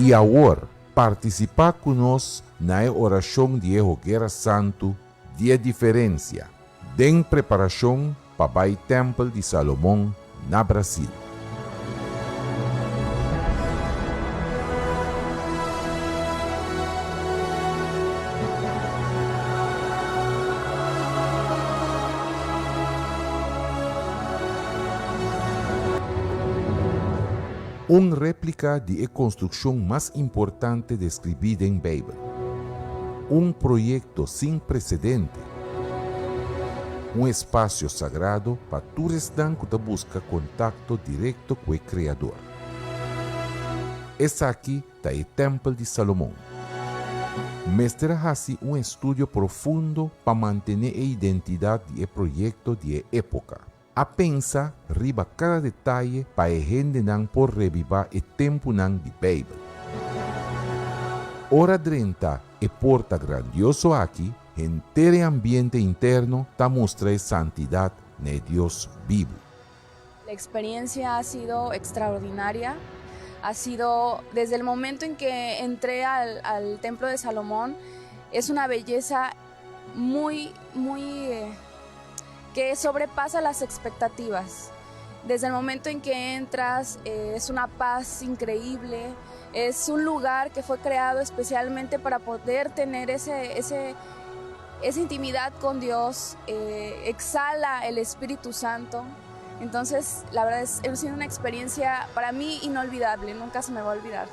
I awor, partisipá ku nos na e orashon di e Hoguera Santu di e Diferensia, den preparashon pa bai Tèmpel di Salomon na Brasil. Un réplika di e konstrukshon mas importante deskribí den Beibel. Un proyekto sin presedente. Un espasio sagrado pa tur esnan ku ta buska kontakto direkto ku e Kreador. Esaki ta e Tèmpel di Salomon. Mester a hasi un estudio profundo pa mantené e identidat di e proyekto di e époka. A pensa riba kada detaye pa e hendenan por rebibá e tempunan di Beibel. Ora drenta e porta grandioso aki, henter e ambiente interno ta mustra e santidat na e Dios bibu. La experiencia ha sido extraordinaria, ha sido desde el momento en que entré al, al Templo de Salomón, es una belleza muy, muy eh, que sobrepasa las expectativas. Desde el momento en que entras eh, es una paz increíble, es un lugar que fue creado especialmente para poder tener ese, ese, esa intimidad con Dios, eh, exhala el Espíritu Santo. Entonces, la verdad es, ha sido una experiencia para mí inolvidable, nunca se me va a olvidar.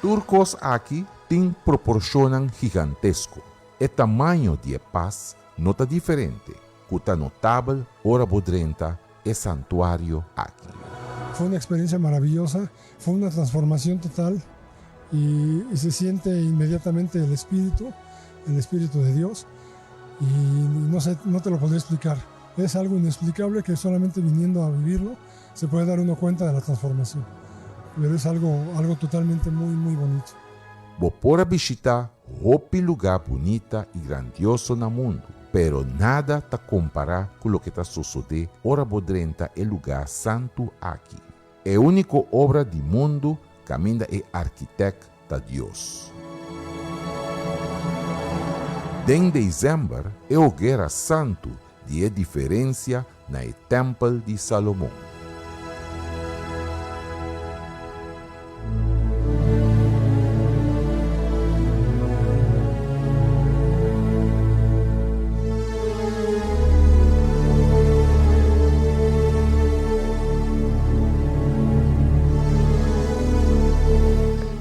Tur kos aki tin proporshonnan gigantesko. E tamaño di e pas no ta diferente, ku ta notabel ora bo drenta e santuario aki. Fue una experiencia maravillosa, fue una transformación total y, y se siente inmediatamente el Espíritu, el Espíritu de Dios y no sé, no te lo podría explicar. Es algo inexplicable que solamente viniendo a vivirlo se puede dar uno cuenta de la transformación. Pero es algo, algo totalmente muy, muy bonito. Bo por a bishitá hopi lugá bunita i grandioso na mundu, pero nada ta kompará ku loke ta sosodé ora bo drenta e lugá santu aki, e úniko obra di mundu kaminda e arkitèkt ta Dios. Den desèmber e hogera santu di e diferensia na e tèmpel di Salomon.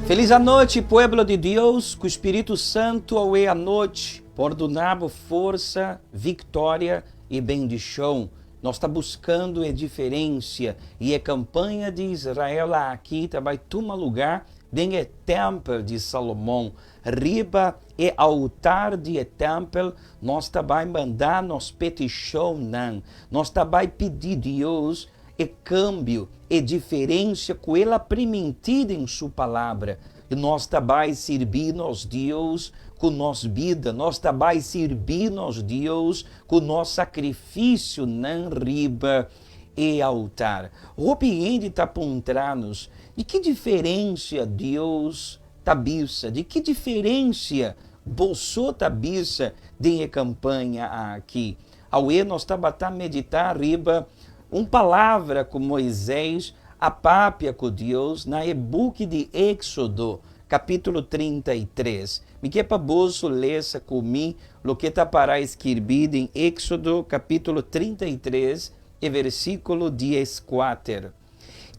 Felis anochi pueblo di Dios, ku Spiritu Santu awe anochi por duna bo forsa, viktoria i bendishon. Nos ta buskando e diferensia i e kampaña di Israel aki ta bai tuma lugá den e tèmpel di Salomon. Riba e altar di e tèmpel nos ta bai manda nos petishonnan. Nos ta bai pidi Dios e kambio, e diferensia ku el a primintí den su Palabra. I nos ta bai sirbi nos Dios ku nos bida, nos ta bai sirbi nos Dios ku nos sakrifisionan riba e altar. Hopi hende ta puntra nos, Di ki diferensia Dios ta bisa? Di ki diferensia boso ta bisa den e kampaña aki? Awe nos tabata meditá riba un palabra ku Moisés a papia ku Dios na e buki di Éksodo, kapítulo 33. Mi ke pa boso lesa ku mi loke ta pará skirbí den Éksodo kapítulo 33 e versíkulo 14.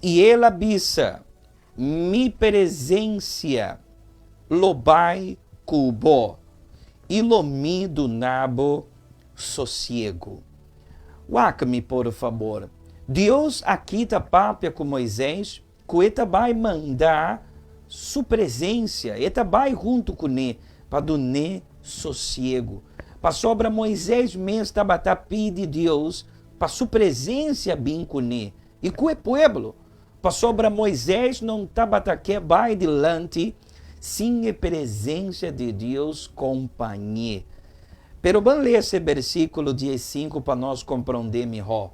I el a bisa, Mi presensia lo bai ku bo, i lo mi duna bo sosiegu. Wak mi, por fabor. Dios aki ta papia ku Moisés ku e ta bai manda su presensia, e ta bai huntu kuné pa dun'é sosiegu. Pasobra Moisés mes tabata pidi Dios pa su presensia bin kuné i ku e pueblo. Pasobra Moisés no tabata ke bai dilanti sin e presensia di Dios kompañ'é. Pero ban lesa e bersíkulo 15 pa nos komprondé mihó.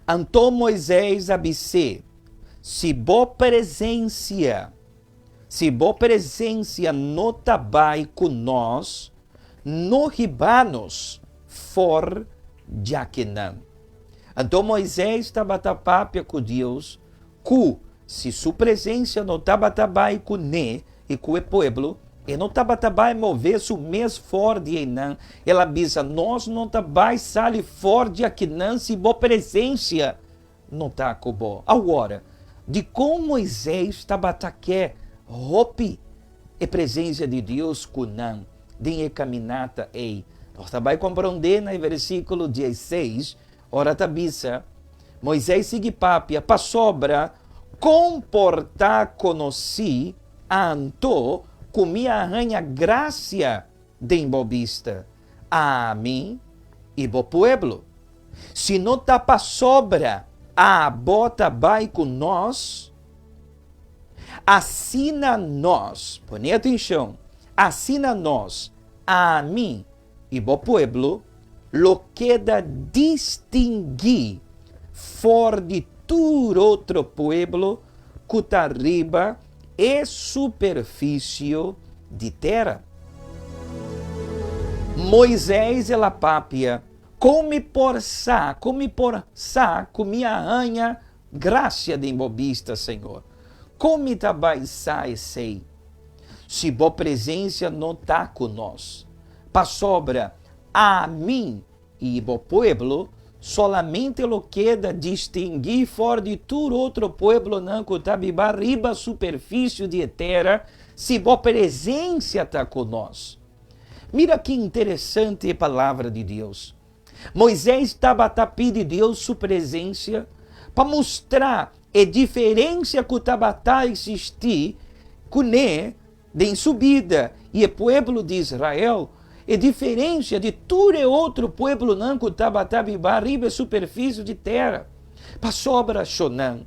Anto Moisés a bis'é, Si bo presensia. Si bo presensia no ta bai ku nos, no hiba nos for djakinan. Anto Moisés tabata papia ku Dios ku si su presensia no tabata bai kuné i ku e pueblo, e no tabata bai move su mes for di einan. El a bisa, Nos no ta bai sali for djakinan si bo presensia no ta ku bo. Awor, dikon Moisés tabata ke hopi e presensia di Dios ku nan den e kaminata ei? Nos ta bai komprondé na e versíkulo diesseis, ora ta bisa, Moisés sigui papia, Pasobra kon por ta konosí anto ku mi a haña grasia den bo bista, ami i bo pueblo? Si no ta pasobra abo ta bai ku nos, asina nos, pone atenshon, asina nos, ami i bo pueblo, lo keda distinguí for di tur otro pueblo ku ta riba e superfisio di tera. Moisés el a papia Kon mi por sa, kon mi por sa ku mi a haña grasia den bo bista, Señor? Kon mi ta bai sa esei, si bo presensia no ta ku nos? Pasobra ami i bo pueblo solamente lo keda distinguí for di tur otro pueblonan ku ta biba riba superfisio di e tera, si bo presensia ta ku nos. Mira ki interesante e Palabra di Dios. Moisés tabata pidi Dios su presensia pa mustra e diferensia ku tabata eksistí kuné den su bida i e pueblo di Israel, e diferensia di tur e otro pueblonan ku tabata biba riba e superfisio di tera. Pasobra, shonnan,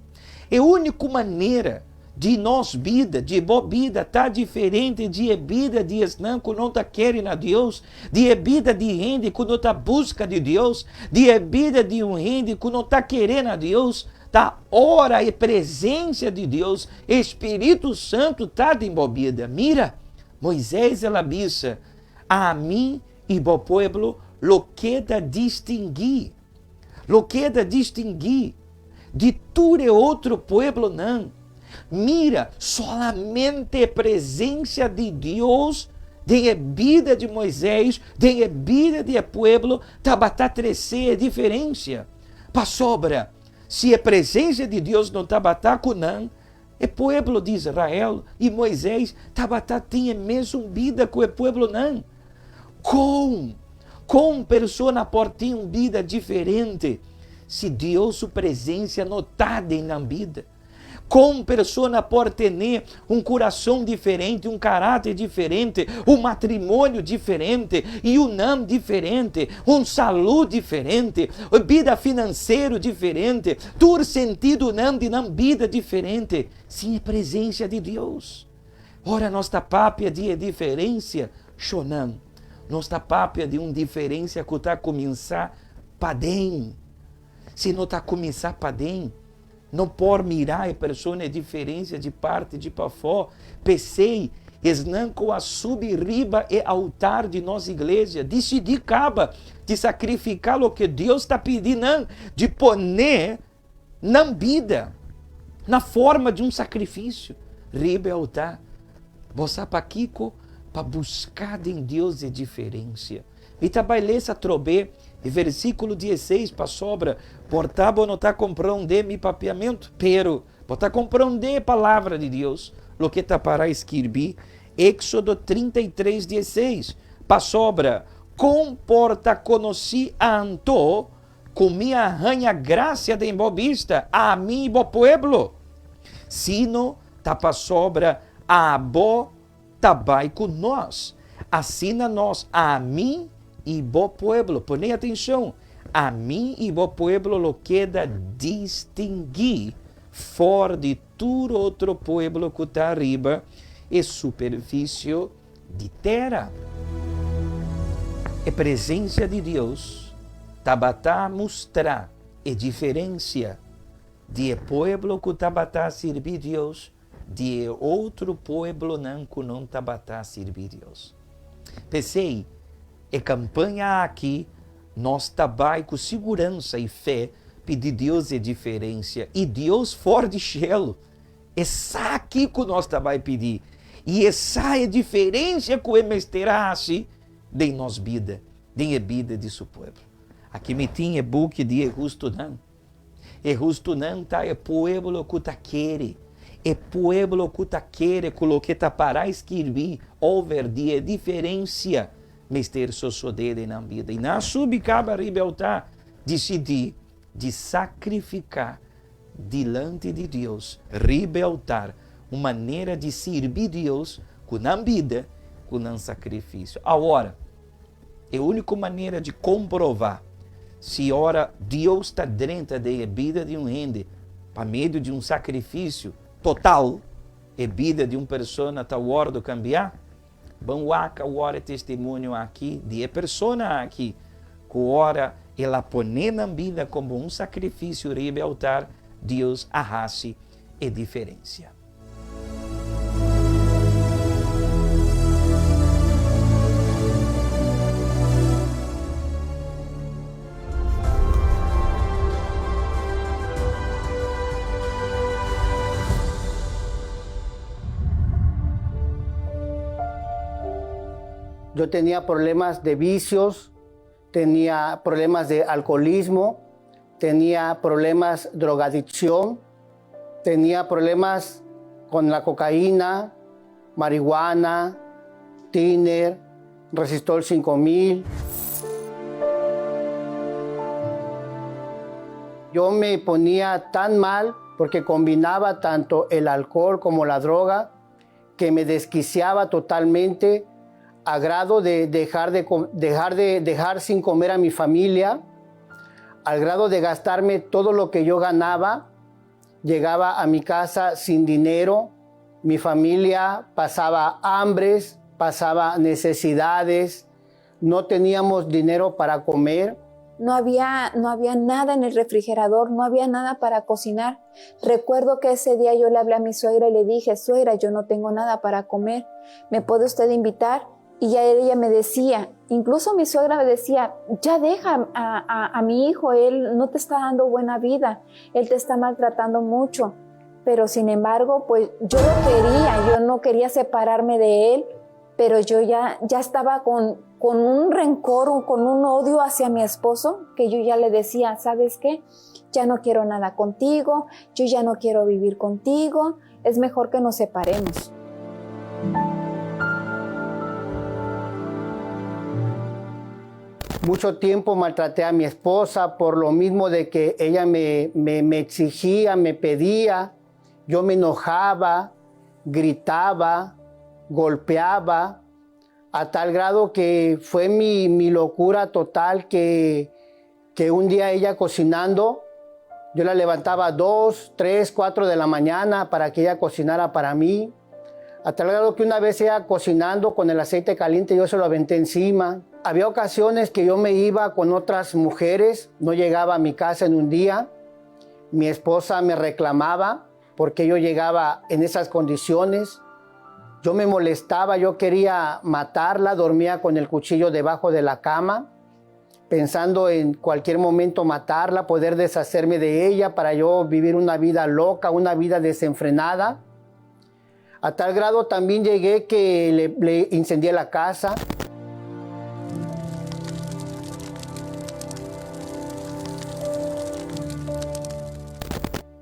e úniko manera Di nos bida, di bo bida ta diferente di e bida di esnan ku no ta kere na Dios, di e bida di hende ku no ta buska di Dios, di e bida di un hende ku no ta kere na Dios. Ta ora e presensia di Dios, e Spiritu Santu ta den bo bida. Mira, Moisés el a bisa, Ami i bo pueblo lo keda distinguí, lo keda distinguí. Di tur e otro pueblonan. Mira, solamente e presencia di Dios den e bida di Moisés, den e bida di e pueblo, tabata trece e diferencia. Pasobra, si e presencia di Dios no tabata cu nan, e pueblo di Israel i Moisés tabata tin e mesun bida cu e pueblonan. Con? Con persona por tin un bida diferente si Dios su presencia no ta den nan bida? Con persona por tene un curason diferente, un carácter diferente, un matrimonio diferente, yunan diferente, un salud diferente, bida financiero diferente, tur sentidonan di nan bida diferente, sin e presencia di Dios? Ora nos ta papia di e diferensia, shonnan, nos ta papia di un diferensia ku ta kuminsá paden. Si no ta kuminsá paden, no por mira e persona e diferensia di parti di pafó. P'esei, esnan ku a subi riba e altar di nos iglesia disidí kaba di sakrifiká loke Dios ta pidi nan di pone nan bida na forma di un sakrifisio riba e altar. Bo sa pakiko? Pa buska den Dios e diferensia. Mi ta bai lesa atrobe e versíkulo dieseis pasobra por ta bo no ta komprondé mi papiamentu, pero bo ta komprondé e Palabra di Dios, loke ta pará skirbí, Éksodo 33, dieseis, Pasobra kon por ta konosí anto Ku mi a haña grasia den bo bista, ami i bo pueblo, sino ta pasobra abo ta bai ku nos. Asina nos, ami i bo pueblo, pone atenshon, ami i bo pueblo lo keda distinguí for di tur otro pueblo ku ta riba e superfisio di tera. E presensia di Dios tabata mustra e diferensia di e pueblo ku tabata sirbi Dios. di e otro pueblonan ku no tabata sirbi Dios. P'esei, e kampaña aki nos ta bai ku siguransa i fe pidi Dios e diferensia, i Dios for di shelu e sa kiko nos ta bai pidi i e sa e diferensia ku e mester hasi den nos bida, den e bida di su pueblo. Aki mi tin e buki di e hustunan. E hustunan ta e pueblo ku ta kere, e pueblo ku ta kere ku loke ta pará skirbí over di e diferensia mester sosodé den nan bida. I nan a subi kaba riba e altá, disidí di sakrifiká dilanti di Dios riba e altar, un manera di sirbi Dios ku nan bida, ku nan sakrifisio. Awor, E úniko manera di komprová si ora Dios ta drenta den e bida di un hende pa medio di un sakrifisio total, e bida di un persona ta wòrdu kambiá. Ban wak awor e testimonio aki di e persona aki ku ora el a pone nan bida komo un sakrifisio riba e altar, Dios a hasi e diferensia. Yo tenía problemas de vicios, tenía problemas de alcoholismo, tenía problemas drogadicción, tenía problemas con la cocaína, marihuana, tiner, resistol 5000. Yo me ponía tan mal porque combinaba tanto el alcohol como la droga que me desquiciaba totalmente a grado de dejar de, dejar de dejar sin comer a mi familia, al grado de gastarme todo lo que yo ganaba. Llegaba a mi casa sin dinero, mi familia pasaba hambres, pasaba necesidades, no teníamos dinero para comer. No había, no había nada en el refrigerador, no había nada para cocinar. Recuerdo que ese día yo le hablé a mi suegra y le dije, suegra, yo no tengo nada para comer, ¿me puede usted invitar? Y ya ella me decía, incluso mi suegra me decía, ya deja a, a mi hijo, él no te está dando buena vida, él te está maltratando mucho. Pero sin embargo, pues yo lo quería, yo no quería separarme de él, pero yo ya, ya estaba con, con un rencor, con un odio hacia mi esposo, que yo ya le decía, ¿sabes qué? Ya no quiero nada contigo, yo ya no quiero vivir contigo, es mejor que nos separemos. Mucho tiempo maltraté a mi esposa por lo mismo de que ella me, me, me exigía, me pedía, yo me enojaba, gritaba, golpeaba, a tal grado que fue mi, mi locura total que, que un día ella cocinando, yo la levantaba 2, 3, 4 de la mañana para que ella cocinara para mí. A tal grado que una vez ella cocinando con el aceite caliente, yo se lo aventé encima. Había ocasiones que yo me iba con otras mujeres, no llegaba a mi casa en un día. Mi esposa me reclamaba porque yo llegaba en esas condiciones. Yo me molestaba, yo quería matarla, dormía con el cuchillo debajo de la cama, pensando en cualquier momento matarla, poder deshacerme de ella para yo vivir una vida loca, una vida desenfrenada. A tal grado también llegué que le, le incendié la casa.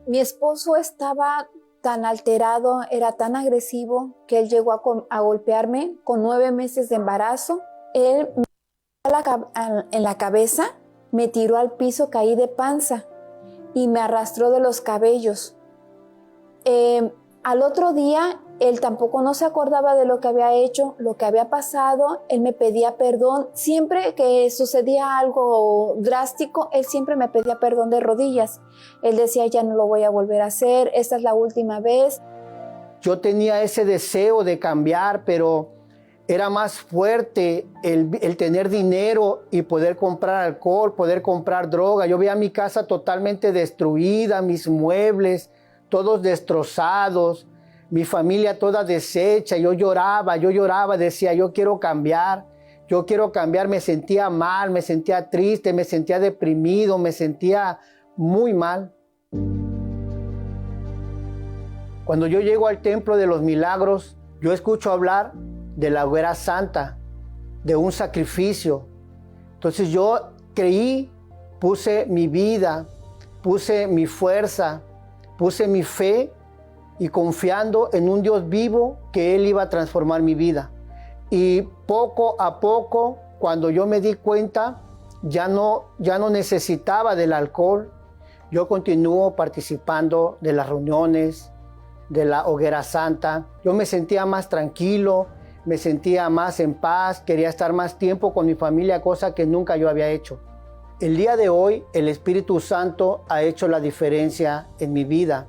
Mi esposo estaba tan alterado, era tan agresivo, que él llegó a, a golpearme con 9 meses de embarazo. Él me en la cabeza, me tiró al piso, caí de panza y me arrastró de los cabellos. Al otro día, él tampoco no se acordaba de lo que había hecho, lo que había pasado. Él me pedía perdón. Siempre que sucedía algo drástico, él siempre me pedía perdón de rodillas. Él decía, ya no lo voy a volver a hacer, esta es la última vez. Yo tenía ese deseo de cambiar, pero era más fuerte el, el tener dinero y poder comprar alcohol, poder comprar droga. Yo veía mi casa totalmente destruida, mis muebles, todos destrozados. Mi familia toda deshecha, yo lloraba, yo lloraba, decía, yo quiero cambiar, yo quiero cambiar, me sentía mal, me sentía triste, me sentía deprimido, me sentía muy mal. Cuando yo llego al templo de los milagros, yo escucho hablar de la hoguera santa, de un sacrificio. Entonces yo creí, puse mi vida, puse mi fuerza, puse mi fe y confiando en un Dios vivo que Él iba a transformar mi vida. Y poco a poco, cuando yo me di cuenta, ya no, ya no necesitaba del alcohol. Yo continúo participando de las reuniones, de la hoguera santa. Yo me sentía más tranquilo, me sentía más en paz, quería estar más tiempo con mi familia, cosa que nunca yo había hecho. El día de hoy, el Espíritu Santo ha hecho la diferencia en mi vida.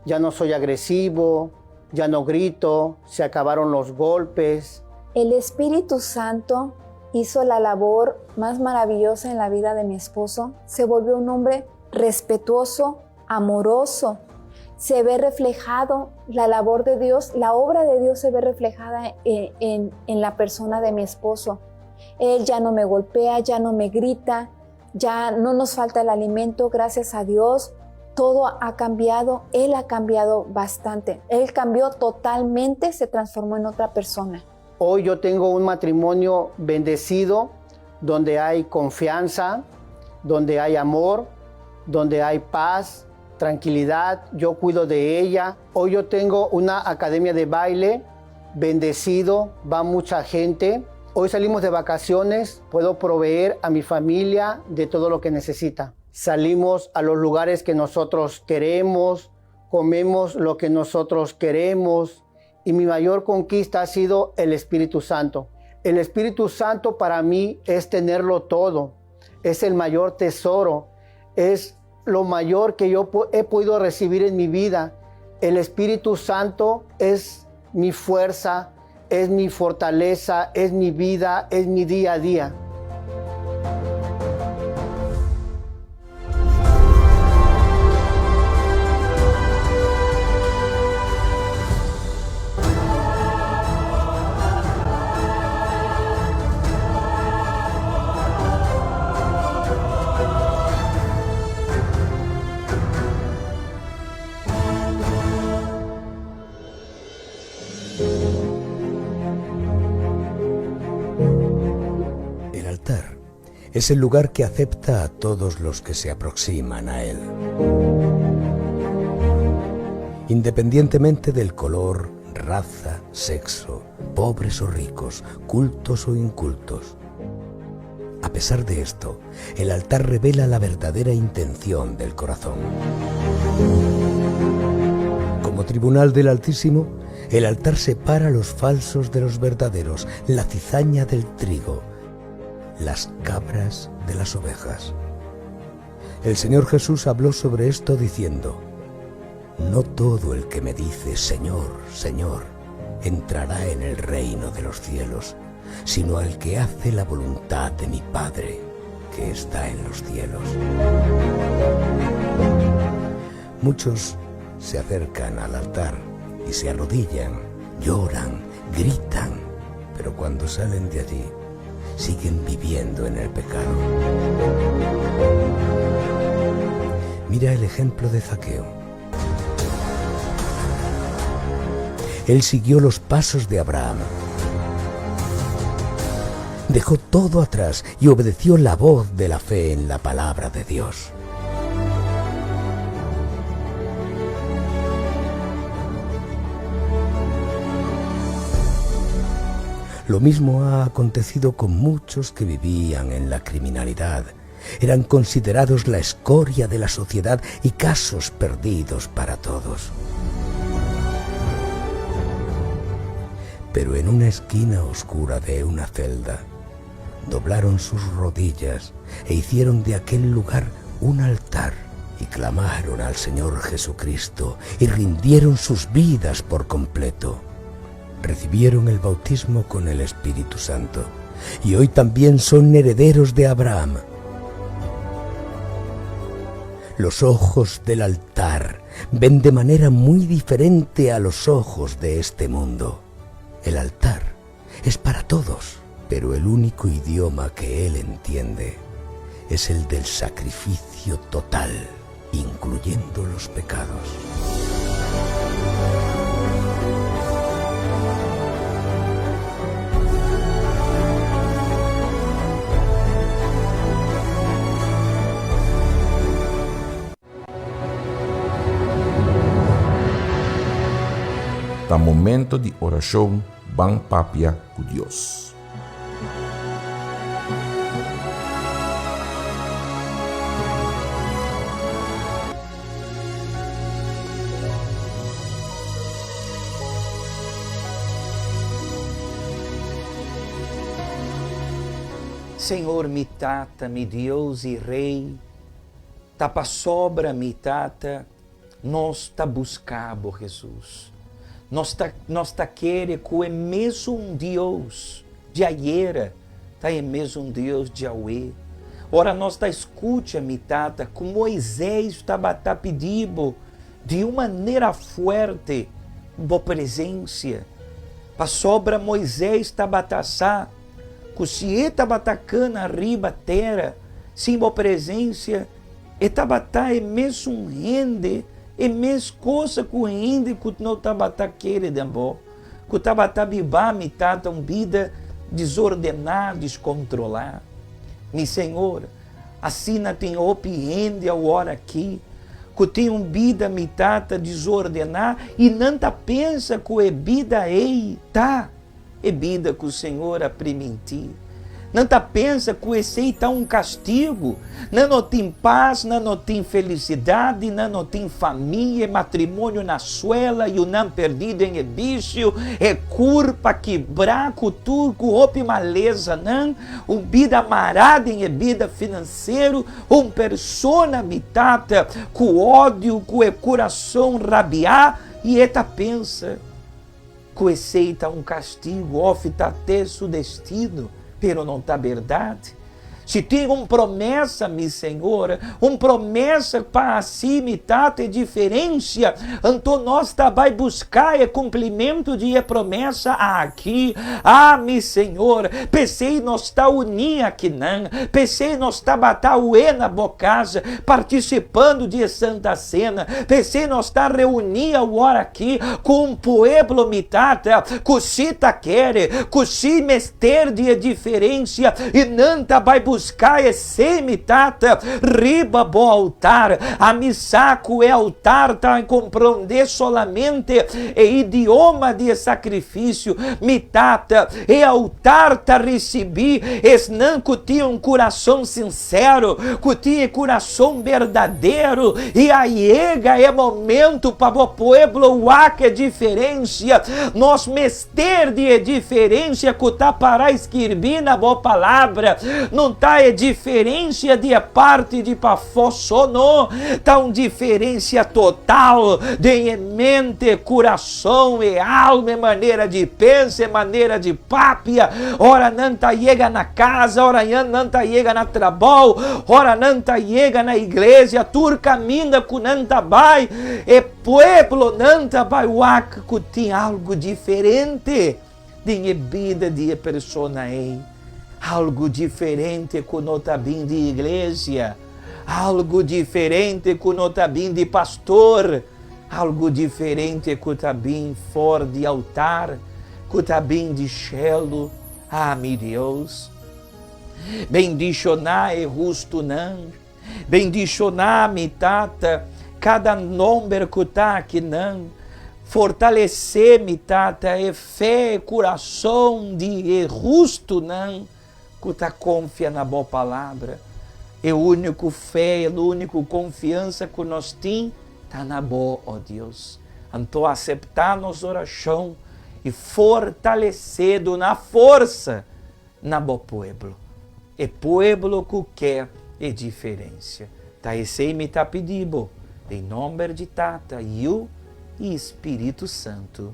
Ya no soy agresivo, ya no grito, se acabaron los golpes. El Espíritu Santo hizo la labor más maravillosa en la vida de mi esposo. Se volvió un hombre respetuoso, amoroso. Se ve reflejado la labor de Dios, la obra de Dios se ve reflejada en, en la persona de mi esposo. Él ya no me golpea, ya no me grita, ya no nos falta el alimento, gracias a Dios. Todo ha cambiado, él ha cambiado bastante. Él cambió totalmente, se transformó en otra persona. Hoy yo tengo un matrimonio bendecido donde hay confianza, donde hay amor, donde hay paz, tranquilidad. Yo cuido de ella. Hoy yo tengo una academia de baile bendecido, va mucha gente. Hoy salimos de vacaciones, puedo proveer a mi familia de todo lo que necesita. Salimos a los lugares que nosotros queremos, comemos lo que nosotros queremos y mi mayor conquista ha sido el Espíritu Santo. El Espíritu Santo para mí es tenerlo todo, es el mayor tesoro, es lo mayor que yo he podido recibir en mi vida. El Espíritu Santo es mi fuerza, es mi fortaleza, es mi vida, es mi día a día. El altar es el lugar que acepta a todos los que se aproximan a él. Independientemente del color, raza, sexo, pobres o ricos, cultos o incultos. A pesar de esto, el altar revela la verdadera intención del corazón. Como tribunal del Altísimo, el altar separa los falsos de los verdaderos, la cizaña del trigo, las cabras de las ovejas. El Señor Jesús habló sobre esto diciendo, No todo el que me dice Señor, Señor, entrará en el reino de los cielos, sino al que hace la voluntad de mi Padre que está en los cielos. Muchos se acercan al altar y se arrodillan, lloran, gritan, pero cuando salen de allí siguen viviendo en el pecado. Mira el ejemplo de Zaqueo. Él siguió los pasos de Abraham. Dejó todo atrás y obedeció la voz de la fe en la palabra de Dios. Lo mismo ha acontecido con muchos que vivían en la criminalidad. Eran considerados la escoria de la sociedad y casos perdidos para todos. Pero en una esquina oscura de una celda, doblaron sus rodillas e hicieron de aquel lugar un altar y clamaron al Señor Jesucristo y rindieron sus vidas por completo. Recibieron el bautismo con el Espíritu Santo y hoy también son herederos de Abraham. Los ojos del altar ven de manera muy diferente a los ojos de este mundo. El altar es para todos, pero el único idioma que él entiende es el del sacrificio total, incluyendo los pecados. Ta momento di orashon ban papia ku Dios. Señor mi Tata, mi Dios y Rey, ta pasobra mi Tata, nos ta busca Bo Jesus. Nos ta nos ta kere cu e mesun Dios di ayera ta e mesun Dios di awe. Ora nos ta scucha mi Tata cu Moisés tabata pidi Bo di un manera fuerte Bo presencia, pasobra Moisés tabata sa cu si e tabata cana riba tera sin Bo presencia, E tabata e mesun hende, e mes cosa cu hende cu no tabata kere den bo, cu tabata biba mi tata un bida desordená, descontrolá. Mi Señor, asina tin hopi hende awor aki cu tin un bida mi tata desordená y nan ta pensa cu e bida ei ta E bida ku Señor a primintí. Nan ta pensa ku esei ta un kastigu. Nan no tin pas, nan no tin felisidat, nan no tin famia, e matrimonio na suela, yunan perdí den e bisio, e kurpa kibrá ku tur ku hopi malesanan, un bida mará den e bida finansero, un persona mi tata ku odio, ku e kurason rabiá i e ta pensa. Ku esei ta un kastigu òf ta te su destino, pero no ta bèrdat. Si tin un promesa, mi Señor, un promesa pa hasi mi Tata e diferensia, anto nos ta bai buska e kumplimentu di e promesa aki. Ah, mi Señor, p'esei nos ta uní akinan, p'esei nos tabata awe na bo kas, partisipando di e Santa Sena, p'esei nos ta reuní awor aki ku un pueblo mi Tata ku si ta kere, ku si mester di e diferensia i nan ta bai buska esei mi Tata riba bo altar. Ami sa ku e altar ta komprondé solamente e idioma di e sakrifisio mi Tata. E altar ta risibí esnan ku tin un kurason sinsero. Sero, ku tin e kurason berdadero, i a yega e momento pa bo pueblo wak e diferensia. Nos mester di e diferensia ku ta pará skirbí na bo Palabra. No ta e diferensia di e parti di pafó so, no, ta un diferensia total den e mente, kurason, e alma, e manera di pensa, e manera di Papia, ora nan ta yega na casa, ora nan ta yega na trabou, ora nan ta yega na iglesia, tur caminda cu nan ta bai, e pueblonan ta bai wak cu tin algo diferente den e bida di e persona ei, algo diferente cu no ta bin di iglesia, algo diferente cu no ta bin di pastor. Algu diferente ku ta bin for di altar, ku ta bin di shelu. Ah, mi Dios! Bendishoná e hustunan. Bendishoná, mi Tata, kada nomber ku ta akinan. Fortalesé, mi Tata, e fe, e kurason di e hustunan ku ta konfia na Bo Palabra. E úniko fe, e úniko konfiansa ku nos tin ta na Bo, o Dios. Anto aseptá nos orashon i fortalesé, duna forsa na Bo pueblo, e pueblo ku ke e diferensia. Ta esei mi ta pidi Bo, den nòmber di Tata, Yu i Spiritu Santu.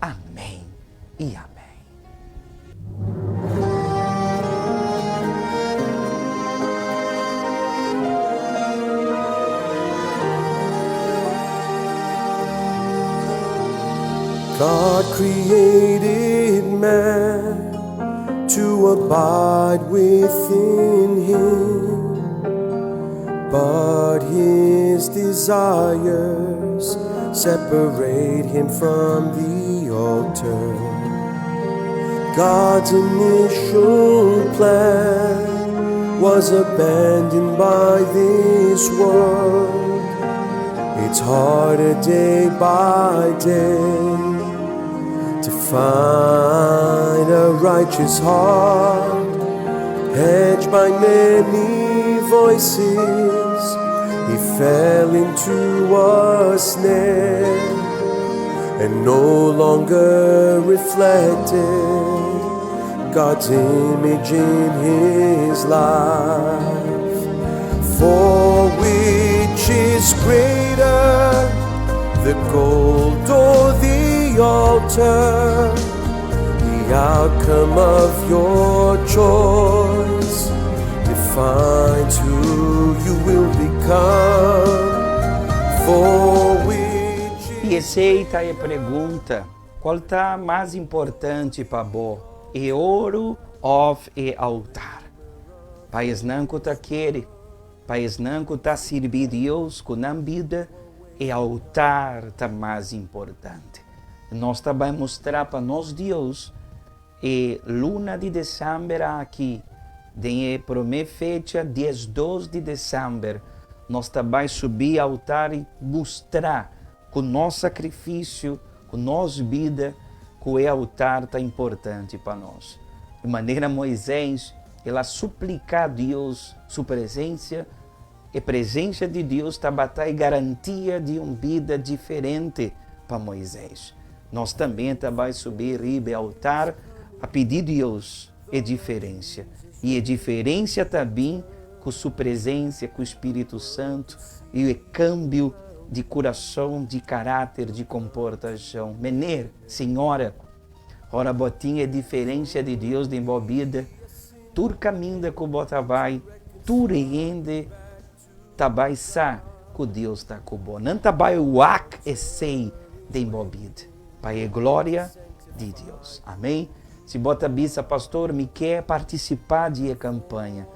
Amèn i amèn. God created man to abide within him, but his desires separate him from the altar. God's initial plan was abandoned by this world. It's harder day by day to find a righteous heart, hedged by many voices. He fell into a snare and no longer reflected God's image in his life. For which is greater, the gold or the altar? The outcome of your choice defines who you will become. For which I esei ta e pregunta, kua ta mas importante pa bo? E oro òf e altar? Pa esnan ku ta kere, pa esnan ku ta sirbi Dios ku nan bida, e altar ta mas importante. Nos ta bai mustra pa nos Dios e luna di desèmber aki, den e promé fecha, 12 di desèmber, nos ta bai subi altar i mustra ku nos sakrifisio, ku nos bida, ku e altar ta importante pa nos. Di manera Moisés, el a supliká Dios su presensia, e presensia di Dios tabata e garantia di un bida diferente pa Moisés. Nos tambe ta bai subi riba e altar pa pidi Dios e diferensia. I e diferensia ta bin ku su presensia, ku Spiritu Santu i e kambio di kurason, di karáter, di komportashon. Mener, señora, ora bo tin e diferensia di Dios den bo bida, tur kaminda ku bo ta bai, tur hende ta bai sa ku Dios ta ku bo. Nan ta bai wak esei den bo bida, pa e gloria di Dios. Amèn. Si bo ta bisa, Pastor, mi ke partisipá di e kampaña.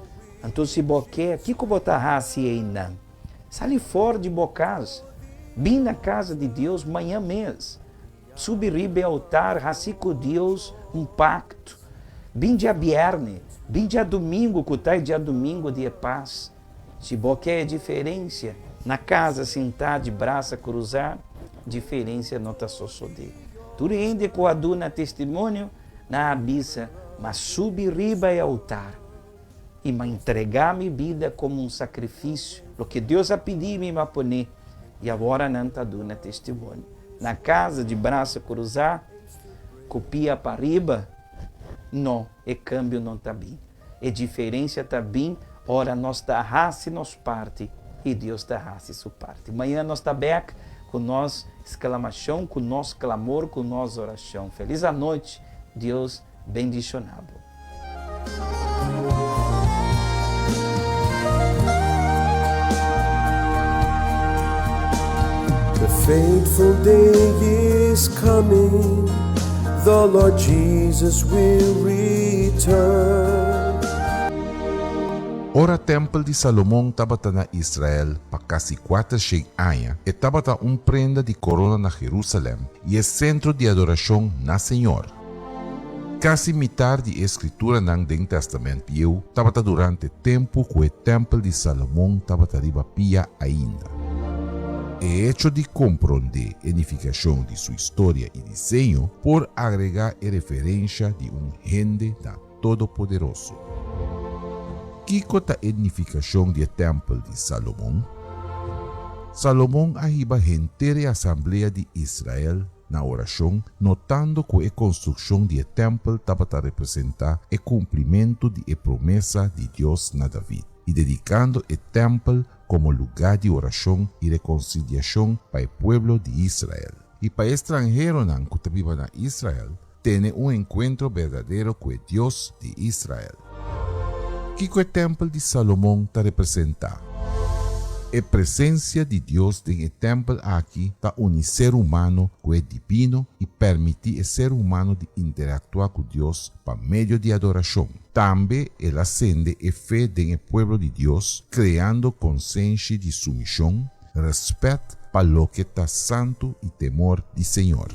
Anto si bo ke, kiko bo ta hasi einan? Sali for di bo kas, bin na kas di Dios mañan mes. Subi riba e altar, hasi ku Dios un pakto. Bin djabièrnè, bin djadumingu, ku ta e djadumingu di e pas. Si bo ke e diferensia, na kas sintá di brasa krusá, diferensia no ta sosodé. Tur hende ku a duna testimonio nan a bisa, M'a subi riba e altar i m'a entregá mi bida komo un sakrifisio, loke Dios a pidi mi m'a pon'é, i awor nan ta duna testimonio. Na kas di brasa krusá, ku pia pa riba, no, e kambio no ta bin. E diferensia ta bin ora nos ta hasi nos parti i Dios ta hasi su parti. Mañan nos ta bèk ku nos sklamashon, ku nos klamor, ku nos orashon. Felis anochi, Dios bendishoná bo. The fateful day is coming, the Lord Jesus will return. Ora tèmpel di Salomon tabata na Israel pa kasi kuatershen aña, e tabata un prenda di korona na Jerusalèm i e sentro di adorashon na Señor. Kasi mitar di e skrituranan den Tèstamènt Bieu tabata durante tempu ku e tèmpel di Salomon tabata riba pia ainda. E echo di komprondé e nifikashon di su historia i diseño por agregá e referensha di un hende na Todopoderoso. Kiko ta e nifikashon di e tèmpel di Salomon? Salomon a hiba henter e asamblea di Israel na orashon notando ku e konstrukshon di e tèmpel tabata representá e kumplimentu di e promesa di Dios na David i dedikando e tèmpel komo lugá di orashon i rekonsiliashon pa e pueblo di Israel i pa e stranheronan ku ta biba na Israel tene un enkuentro berdadero ku e Dios di Israel. Kiko e tèmpel di Salomon ta representá? E presensia di Dios den e tèmpel aki ta uni ser humano ku e dibino i pèrmití e ser humano di interaktuá ku Dios pa medio di adorashon. Tambe el a sende e fe den e pueblo di Dios, kreando konsenshi di sumishon, rèspèt pa loke ta santu i temor di Señor.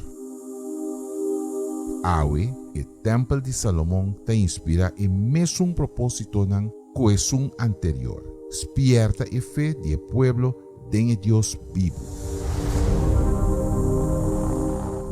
Awe, e tèmpel di Salomon ta inspirá e mesun propósitonan ku esun anterior, spièrta e fe di e pueblo den e Dios bibu.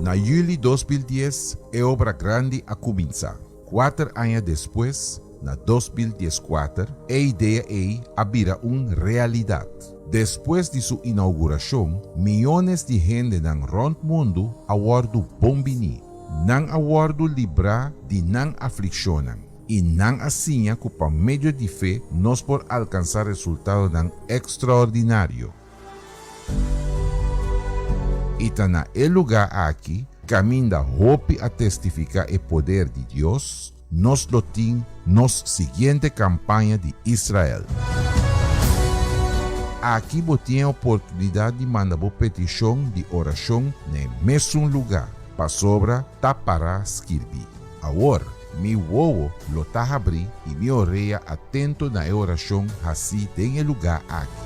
Na yüli 2010 e obra grandi a kuminsá. Kuater aña despues, na 2014, e idea ei a bira un realidat. Despues di su inougurashon, miónes di hendenan rònt mundu a wòrdu bon biní. Nan a wòrdu librá di nan aflikshonnan i nan a siña ku pa medio di fe nos por alkansá resultadonan ekstraordinario. I ta na e lugá aki, kaminda hopi a testifiká e poder di Dios, nos lo tin nos siguiente kampaña di Israel. Aki bo tin e oportunidat di manda bo petishon di orashon na e mesun lugá, pasobra ta pará skirbí. Awor, mi wowo lo ta habrí i mi orea atento na e orashon hasí den e lugá aki.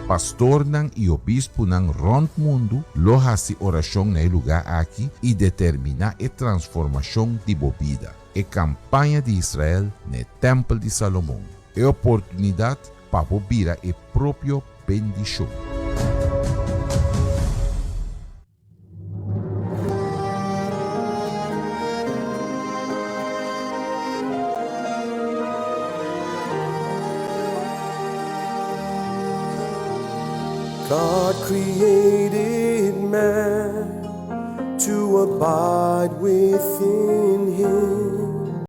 Pastornan i obispunan rònt mundu lo hasi orashon na e lugá aki i determiná e transformashon di bo bida. E kampaña di Israel na e Tèmpel di Salomon, e oportunidat pa bo bira e propio bendishon. God created man to abide within him.